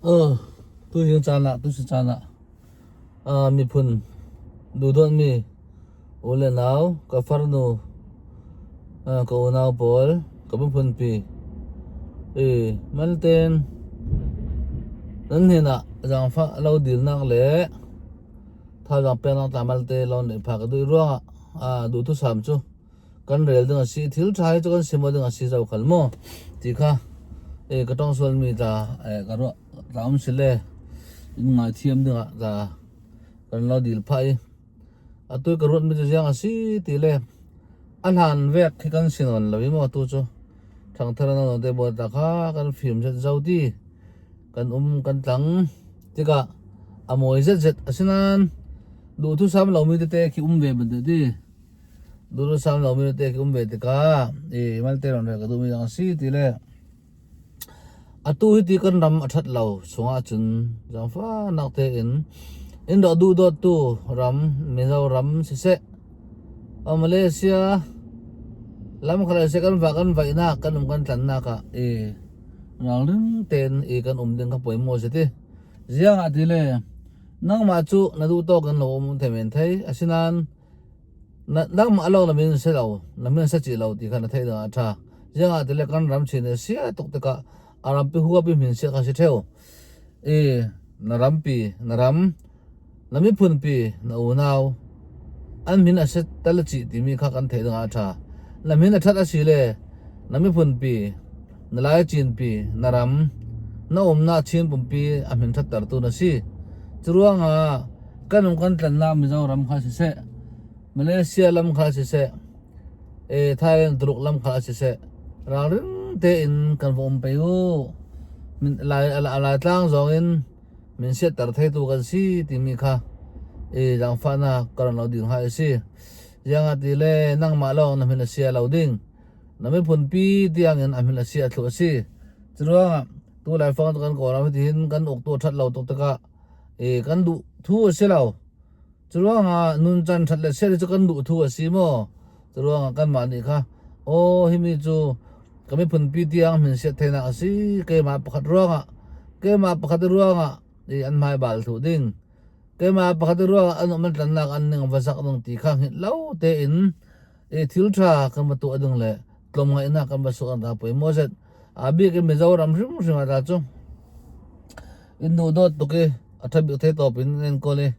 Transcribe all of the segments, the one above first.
Tuzing caan ah tusi caan ah miphun duhdawtmi u le nau, ka farnu, ka unau pawl, ka miphunpi i malten nan hnenah zaangfah lo dilnak le thazaang peknak tla malte lo neih phak ka duh ruangah duhthusam cu kan rel ding a si thil ṭha hi cu kan sim ding a si zo khal maw ti kha e ka tong sualmi ta e ka ruah ta um si le in ngai thiam ding ah ta kan lo dil phah i atu ka ruat mi cu ziang a si ti le a hlan vek khi kan si nawn lo i maw tu cu ṭhangthar no te bawl ta kha kan fim zet zo ti kan um kan tlang tikah a mawi zet zet asinain duhthusam lomi tete khi um ve bantuk ti Duhthusam lomi tete khi um ve tikah i malte ron rel ka duhmi zong a si ti le atu hi ti kan ram a ṭhat lo chungah cun zaangfahnak tein in rak duhdawttu ram Mizoram siseh Malaysia lam khat siseh kan vah kan vaihnak kan um kan tlannak ah i ralring tein i kan um ding kha pawimawh a si ti. Ziang ah ti le nangmah cu na duh tawk in lo um the men thei asinain Nangmah lawng na min si lo, na min si chih lo ti kha na theih ding ah a ṭha. Ziangah tile kan ram chin i sia tuk tikah a rampi huap i min sia kha si ṭheo. I na rampi, na ram, na miphunpi, na unau, an min a si tal chih timi kha kan theih ding ah a ṭha. Na min a ṭhat a si le na miphunpi, na Lai Cinpi, na ram, na umnak Chin pumpi a min ṭhattertu na si. Curuangah kan um kan tlannak Mizoram kha siseh, Malaysia lam kha siseh, Thailand Tuluk lam kha siseh, ralring tein kan va um pei u. Laitlang zong in min siatter theitu kan si timi kha zaangfahnak ka ron lo ding ha a si. Ziangah ti le nangmah lawng na min a sia lo ding. Na miphunpi tiang in a min a sia thlu a si. Curuangah tu Laifang kan Kawlram hitin kan uktu a ṭhat lo tuk tikah i kan duh thu a si lo. Curuangah nuncan ṭhat le chiat hi cu kan duh thu a si maw? Curuangah kanmah nih kha aw himi cu ka miphunpi tiang min siat theinak a si keimah pakhat ruangah keimah pakhat ruangah i an hmai bal thu ding keimah pakhat ruangah an um an tlannak an ning va zak ding ti kha hngilh lo tein i thil ṭha kan va tuah ding le tlawmngaihnak kan va suak an ta poi maw zet a bik in Mizoram hrimhrim ah ta cu in duh dawt tuk i a ṭha bik thei tawp in enkawl i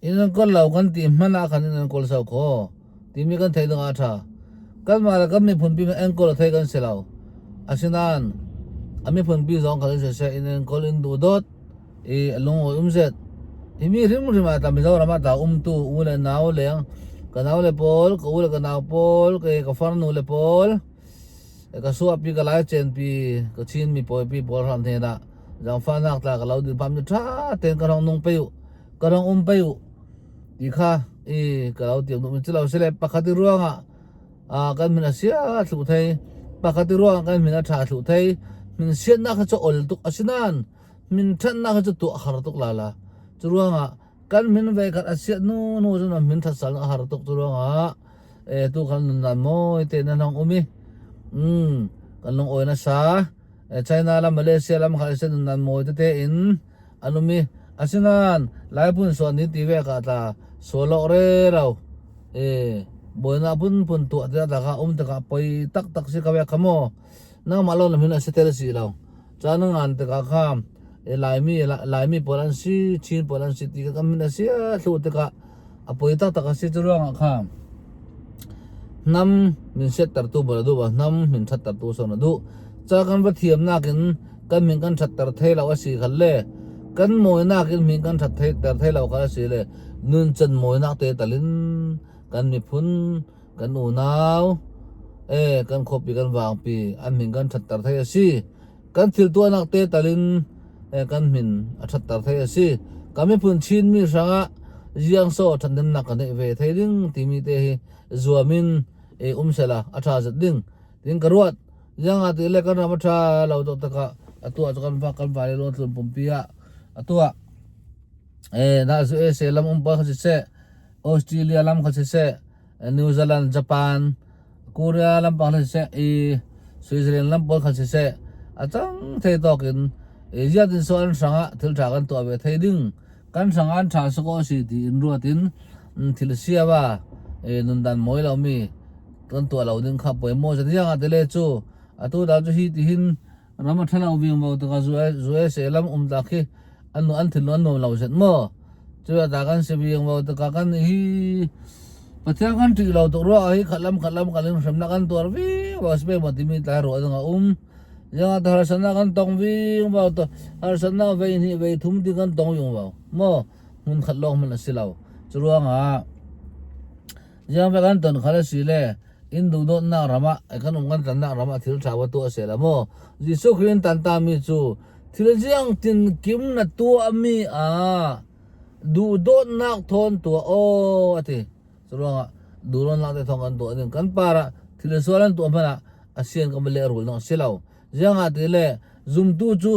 in enkawl lo kan ti hmanh ah khan in enkawl sau kho timi kan theih ding ah a ṭha kanmah le kan miphun pi enkawl a thei kan si lo asinain a miphun pi zong khan in siseh in enkawl in duh dawt i a lungawi um zet himi hrimhrim ah ta Mizoram ah ta umtu u le nau leng ka nau le pawl ka u le ka nau pawl ka ka farnu le pawl ka suahpi ka lai cenpi ka Chin mi pawipi pawl hram hnen ah zaangfahnak tla ka lo dil pham ni ṭha tein ka rong nung pe u ka rong um pe u ti kha i ka lo tiam duh mi cu lo sile pakhat i ruangah kan min a sia thlu thei pakhat i ruangah kan min a ṭha thlu thei min siatnak kha cu ol tuk asinain min ṭhatnak hi cu tuah har tuk la la cu ruangah kan min ve khat a siat nu nu cun min ṭhat sal a har tuk cu ruangah e tu kan nun dan mawi te na hong um i kan lung awi na sa China lam Malaysia lam kha se nun dan mawi tete in an um i asinain Laipun suan ni ti ve ka tla sualok re ro e boina phun phun tuah te ta kha um te ka poi tak tak si ka ve kha mo nangmah lo na min a si tel si lo Caan na ngan tikah kha Laimi Laimi pawl an si, Chin pawl an si ti kha kan min a si thlu tikah a poi taktak a si. Cu ruangah kha hnam min siattertu pawl a duh ba hnam min ṭhattertu sawn a duh. Ca kan va thiamnak in kan min kan ṭhatter thei lo a si khal le kan mawinak in min kan ṭhat ter thei lo kha a si le nuncan mawinak te talin kan miphun kan unau kan khuapi kan vangpi an min kan ṭhatter thei a si kan thil tuahnak te talin kan min a ṭhatter thei a si kan miphun Chinmi hrangah ziangso ṭhathnemnak kan neih ve thei ding timi te hi zuam in um sela a ṭha zat ding tin ka ruat ziangah ti le kan ram a ṭha lo tuk takah atu ah cu kan va kan vai lo tlun pumpi ah atu ah na zu e se lam um pa kha siseh Australia lam kha siseh New Zealand, Japan, Korea lampang kha siseh i Switzerland lam pawl kha siseh a cang thei tawk in Ziat in saw an hrang ah thil tha kan tuah ve thei ding. Kan hrang ah an tha sawk aw si ti in ruat in thil siam a nundan mawi lo mi kan tuah lo ding kha pawimawh zet hiang a ti le chu. Atu dah chu hi ti hin ram a tha lo ving vo taka USA lam um dak hi an an thinlung an nuam lo zet maw. Chu a dah kan si ving vo taka kan hi Pathian kan ṭih lo tuk ruangah hi khat lam khat lam kal in hremnak kan tuar ving vo a si peng maw timi tlai ruah ding a um. Ziangah ti harsatnak kan tong ving vo harsatnak vei hnih vei thum ti kan tong ving vo maw hmun khat lawng hmanh a si lo. Cu ruangah ziang ve kan ton khal a si le inn duhdawtnak ram ah kan um kan tlannak ram ah thil ṭha va tuah seh la maw Jesuh Khrih in tantami cu thil ziang tin kim na tuahmi ah duhdawtnak thawn tuah aw a ti. Cu ruangah duhrawnnak te thawng kan tuah ding kan par ah thil sual an tuah hmanh ah a sian kan va lehrul ding a si lo. Ziangah ti le zumtu cu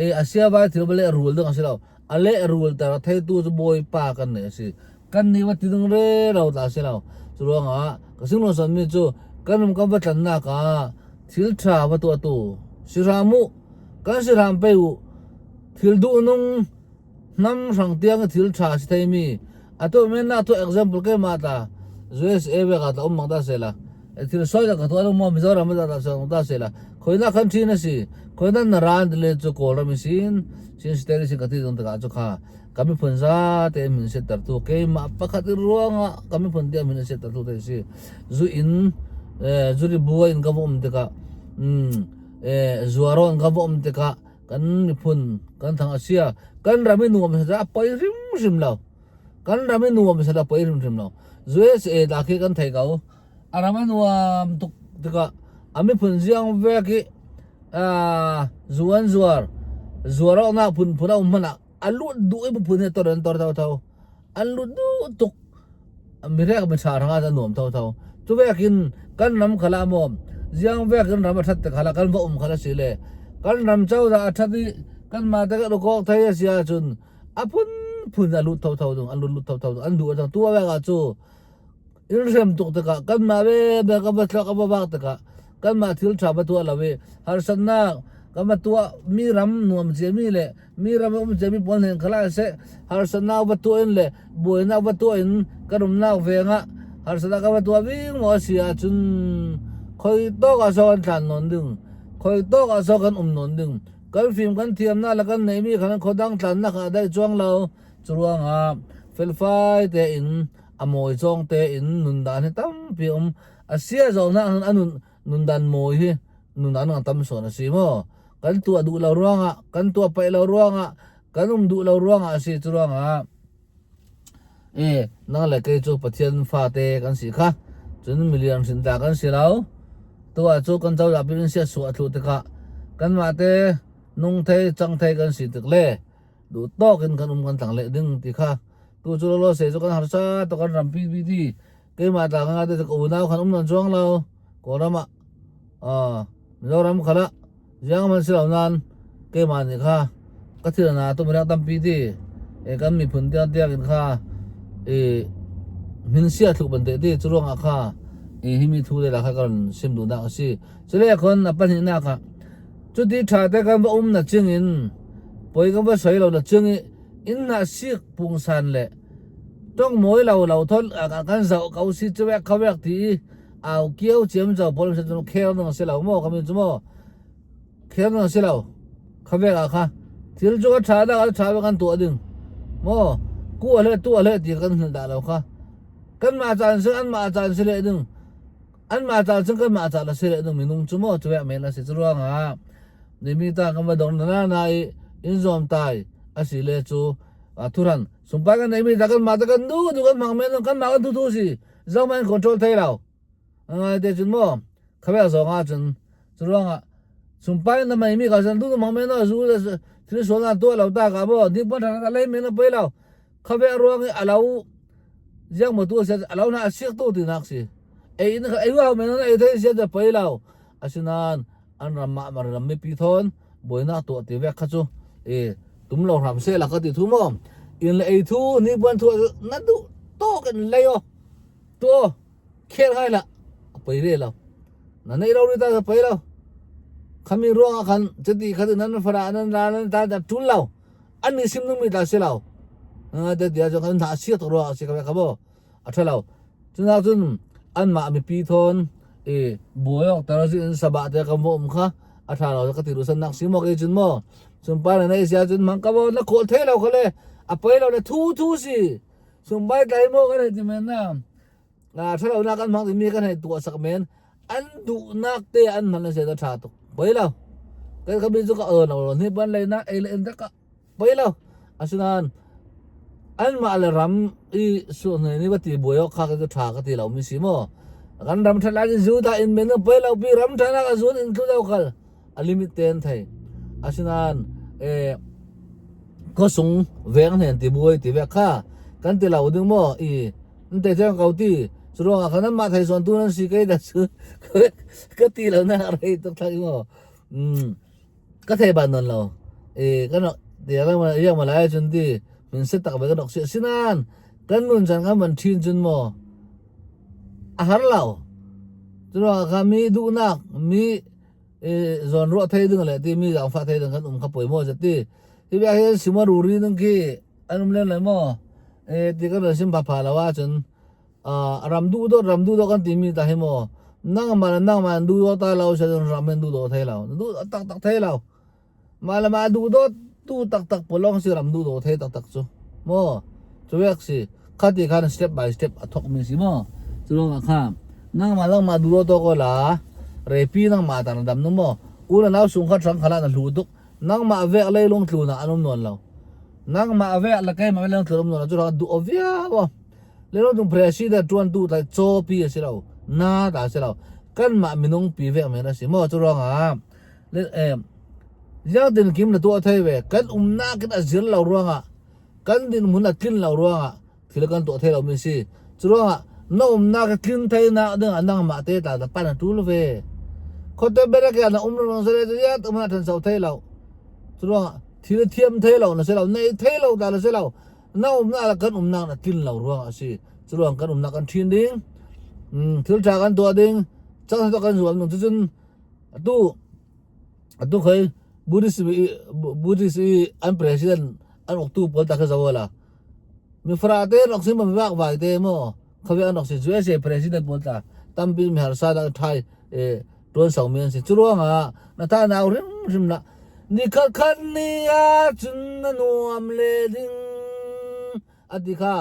e a sia vai thil va lehrul ding a si lo. A lehrul ter a theitu cu Bawipa kan nei a si. Kan nih va ti ding re lo ta a si lo. Cu ruangah ka singlo sanmi cu kan um kan va tlannak ah thil ṭha va tuahtu si hram u. Kan si hram pei u. Thil duhnung Hnam hrang tiang i thil ṭha a si theimi atu men na tu example keimah ta USA ve ka ta um mang ta sela thil soi da ka tu anu mo Mizoram da ta so ta sela khoina country na si khoina na ran le chu Kawlram sin Chin state sin ka ti dong ta chu kha kami phun za te min se tar tu keimah pakhat ruanga kami phun te min se tar tu te si zu in zuri bua in ka um tika zuaron ka um tika Kan miphun kan thang a sia. Kan ram i nuam sa a poi hrimhrim lo. Kan ram i nuam sa a poi hrimhrim lo. USA da khi kan thei ko. A ram a nuam tuk tikah a miphun ziang vek i zu an zuar. Zuar awknak phunphun a um hmanh ah a lut duh i miphun he tor an tor thotho. An lut duh tuk. Mirek miṭha hrangah a nuam thotho. Cu vekin kan ram khal ah maw ziang vekin ram a ṭhat te khal ah kan va um khal a si le kan ram cozah a ṭhat i kanmah te kan ukawk thei a si ahcun a phunphun a lut thotho ding an lut lut thotho ding an duh a tu vek ah cu in hrem tuk tikah kanmah ve ve kan va thlak kan va vak tikah kanmah thil ṭha va tuah lo i harsatnak kan va tuah mi ram nuam ciami le mi ram um ciami pawl hnen khala seh harsatnak va tuah in le buainak va tuah in kan umnak veng ah harsatnak ka va tuah ving maw a si ahcun khoi tawk ah so kan tlan nawn ding khoi tawk ah so kan um nawn ding kan fim kan thiamnak le kan neihmi khan khodang tlannak ah dai chuang lo curuangah felfai tein a mawi cawng tein nundan hi tampi um a sia zawhnak anun nundan mawi hi nundan ang tam sawn a si maw kan tuah duh lo ruangah kan tuah paih lo ruangah kan um duh lo ruangah a si cu ruangah e nang le kei cu Pathian fate kan si kha cun milian hrin ta kan si lo tu ah cu kan cozah pin sia su a thlu tikah kanmah te nung thei cang thei kan si tik le duh tawk in kan um kan tlang leh ding ti kha tu cu lo se cu kan harsa to kan ram pi pi ti keimah ta nga te ka unau khan um nan chuang lo Kawlram ah Mizoram khala ziang man si lo nan keimah nih kha ka thil na tu mirak tampi ti e kan miphun tiang tiang in kha e min sia thluk ban te ti chu ruang ah kha e hi mi thu le la kha kan sim du nak asi chule khon a pahnih nak ah chuti tha te kan va um na ching in poi kan va soi lo na ching i in na sik pungsan le tong mawi lo lo thon kan zau ko si chuwek khawek ti au kiau chiam zo pawl se chu khel nang si lo mo kami chu mo khel nang si lo khawek a kha thil chu ka tha da ka tha kan tu ding mo ku ale tu ale ti kan hil da lo kha kan ma chan se an ma chan se le ding an ma chan se kan ma chan la se le ding minung chu mo chuwek me la se chu ruanga ni mi ta kan va dong na na i in zom tai asi le chu thuran Sumpai kan neimi ta kan mah ta kan du du kan hmang men kan mah kan thu thu si zong an control thei lo ngai te cun mo khabel zong ah cun curuangah sumpai na mei mi ka san du du hmang men no zu thil sual na tuah lo ta ka bo ni pon thang ka lei men na poi lo khabel ruang i alo ziang mo tu se alo na asiak tu ti nak si ei in ei wa men na ei thei sia da poi lo asinan an ram mah mar ram mipi thawn buainak tuah ti vek kha chu e tum lo hram se la ka ti thu mo in le ei thu ni buan thu na du to kan lei o to khel ngai la poi re lo na nei ro ri ta poi lo. Khami ruangah khan cuti kha cu nan farah nan ral nan tal dah ṭul lo. An nih sim nungmi tla si lo. Te ti ahcun kan hna a sia tuk ruangah a si ka maw a ṭha lo. Cunak cun anmah mipi thawn i buai awk tar in sabah te kan va um kha a ṭha lo ka ti duh sannak si maw kei cun maw sunpar na nei sia cun mang ka maw na kawl thei lo kha le a poi lo le thu thu si sumbai tlai maw kan hei ti men na ṭhalonak kan hmang timi kan hei tuah sak men an duhnak te an hman se da ṭha tuk poi lo kan khabi cu ka lo lo ni ban lei na ei le in ka poi lo asinain anmah le ram i su ne ni va ti buai ok kha ka ṭha ka ti lo mi si mo kan ram ṭhat lai zu da in men poi lo pi ram ṭha nak azun in thlu lo kal a limit ten thei asinain e khuasung veng hnen ti buai ti ve kha kan ti lo ding maw i n te chang ko ti curuangah khan anmah thei zawn tu nan si kei da cu ka ti lo na rei tuk thak maw ka thei ban non lo e kan ti la ma yang ma lai chun ti min se tak ve kan ok si sinan kan nun chan kan man thin chun maw a har lo curuangah kha mi duhnak mi zawnruah thei ding le ti mi zaangfah thei ding kan um kha poi maw zati hi bia hi sima ruri ding khi an um len lai maw e ti kan sim pha pha lo ahcun ram duh dawt ram duh dawt kan timi ta hi maw nang ma nang ma duh dawt ta lo se ram hen duh dawt thei lo duh tak tak thei lo Mah le mah duhdawt tu taktak pawlawng si ram duhdaw thei taktak cu maw cuwek si khati khan step by step a thok mi si maw cu ruangah kha nangmah nangmah duhdaw to ko la repi nangmah tang dam nu maw u le nau sung kha hrang khala na hlu tuk nangmah vek leilung tlu na an um nawn lo nangmah vek le keimah leilung tlu um nawn lo cu ruangah duh viau leilung tung president tuan tu tai chaw pi a si lo na ta si lo kanmah minung pi vek men a si maw cu ruangah Ziangtin kim na tuah thei ve. Kan umnak in a zir lo ruangah, kan dinhmun a tlin lo ruangah thil kan tuah thei lomi si. Cu ruangah na umnak a tlin thei nak ding ah nangmah te ta na pan a tul ve. Khote berek na um rong sele ya tu ma than so thei lo. Cu ruangah thil thiam thei lo na si lo, nei thei lo ta na si lo. Na umnak le kan umnak na tlin lo ruangah a si. Cu ruang kan umnak kan ṭhin ding. Thil ṭha kan tuah ding. Cang kan zuam ding. Cucun Atu atu khoi Buddhist Buddhist i an president an uktu pawl ta kha zo la mi fra te rak si ma mi vak vai te mo khawe an rak si USA president pawl ta tampi mi harsa da thai e tuan sau mi an si churuanga na ta nau rim rim na ni khat khat ni a chun na nuam le ding ati kha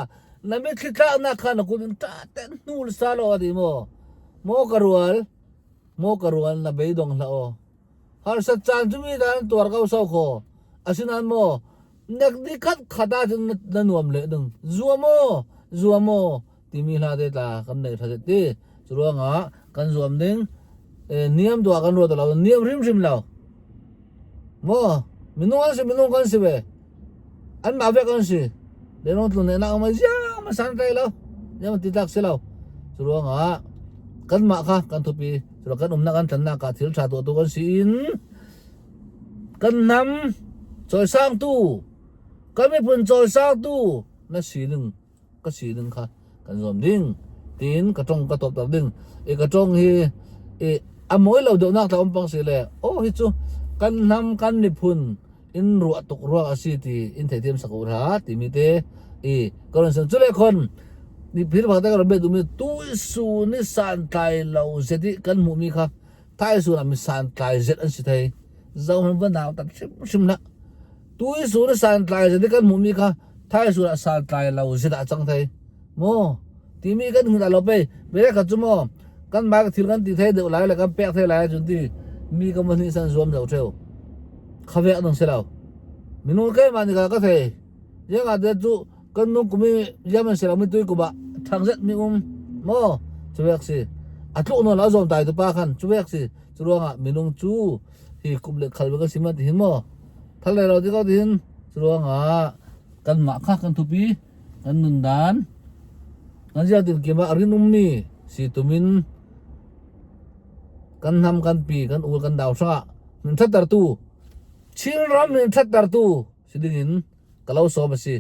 na mi thli tlak na kha na kun ta ten hnul sa lo ati mo mo ka rual Maw ka rual na beidong hlah aw. Harsat caan cu mi dah an tuar ko sau khaw. Asinain maw nek ni khat khat ahcun na nuam leh ding. Zuam aw, zuam aw timi hla te tla kan nei tha ti. Cu ruangah kan zuam ding niam tu ah kan ruat lo, niam hrimhrim lo. Maw minung an si minung kan si ve. Anmah vek an si. Lenong tlun nek nak ma ziang ma san tlai lo. Ziang ti tlak si lo. Cu ruangah kanmah kha kan thupi cu kan umnak kan tlannak ah thil tha tuahtu kan si in kan hnam cawisangtu kan miphun cawisangtu na sining ka sining kha kan zuam ding tiin ka tong ka top ding i ka tong hi i a mawi lo deuh nak tla um pang si le oh hi cu kan hnam kan miphun in ruah tuk ruang a si ti in theithiam sak u hra timi te i ka ron san chule khon ni phir bak te ka ron be du mi tu su ni san tlai lo zet i kan hmuh mi kha thai su na mi san tlai zet an si thei zo han va nau tak hrim hrim na Tu i sur santlai zet i kan hmuhmi kha thaisur ah santlai lo zet ah cang thei maw timi kan hmun ah lo pei bere khat cu maw kan mah thil kan ti thei deuh lai le kan pek thei lai cun ti mi ka mo nih san zuam lo theu khavek nang si lo minung keimah nih ka thei yang ah te cu kan nung kumi yaman si lo mi tui kuma thang zet mi um maw chuwek si a tluk nawn a zawm tai tu pa khan chuwek si cu ruangah minung cu hi kum le khal ka si ma ti hin maw Thal le lo ti ko tin curuangah kanmah kha kan thupi kan nundan kan zia tin kim ah rin ummi si tumin kan hnam kan pi kan ul kan dau hrangah min thattertu Chinram min thattertu si dingin ka lo sawm a si.